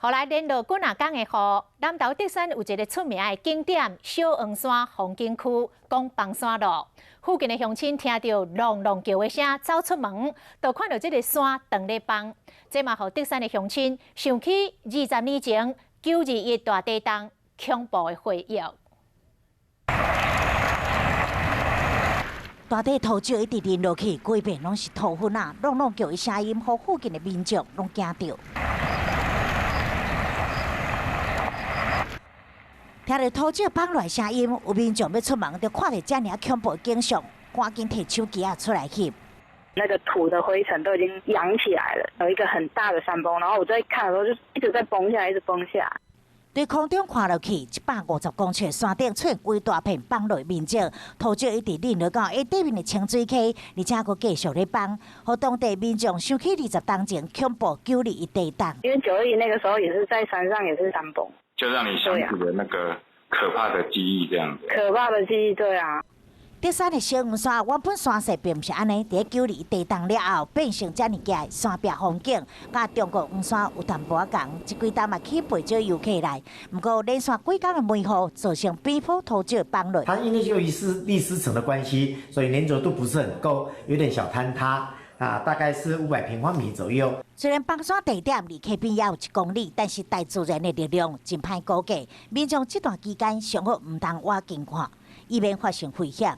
予來連落幾若工的雨，南投竹山有一个出名的景點小黃山風景區，講崩山路。附近的鄉親聽著隆隆叫的聲，走出門，就看著這个山當咧崩。這嘛予竹山的鄉親想起20年前9·21大地動恐怖的回憶。大塊土石一直淋落去，規片攏是土粉仔，隆隆叫的聲音，予附近的民眾攏驚著。聽著土石崩落聲音，有民眾欲出門，就看著遮爾恐怖景象，趕緊提手機仔出來翕。那個土的灰塵都已經揚起來了，有一個很大的山崩，然後我在看的時候就一直在崩下來，一直崩下來。對空中看落去，150公尺山頂出現規大片崩落面積，土石一直淋落到下底面的清水溪，而且閣繼續咧崩，予當地民眾想起20冬前恐怖9·21地動。因為9·21那個時候也是在山上，也是山崩，就讓你想起了那個可怕的記憶，這樣子。可怕的記憶，對啊。竹山的小黃山原本山勢並毋是按呢，佇9·21地動了後，變成遮爾佳的山壁風景，佮中國黃山有淡薄仔仝。這幾冬嘛吸引袂少遊客來，毋過連續幾工的梅雨造成邊坡土石崩落。它因為由於是礫石層的關係，所以黏著度不是很夠，有點小坍塌。啊，大概是500平方米左右。雖然崩山地點離溪邊猶有1公里，但是大自然的力量真歹估計。民眾這段期間上好毋通倚近看，以免發生危險。